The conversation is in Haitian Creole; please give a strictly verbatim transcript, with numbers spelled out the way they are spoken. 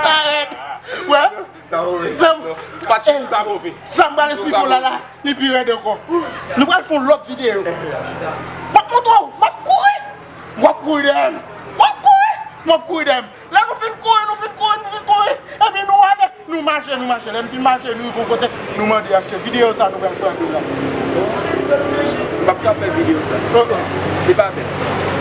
Sa rèd. Wè. Sa m- Fatis, sa move. Sa m pral esplike w la la, li pi rèd ankò. Nou pral fè yon lòt videyo. M ap montre w, m ap kouri. W ap kouri dèyè m. W ap kouri. W ap kouri dèyè m. Lè nou fin kouri, nou fin kouri, nou fin kouri. Epi nou ale, nou mache, nou mache. Lè nou fin mache, nou rive yon kote, nou mande achte. Videyo sa nou pral fè anpil la. M p ap ka fè videyo sa. Li pa bèl.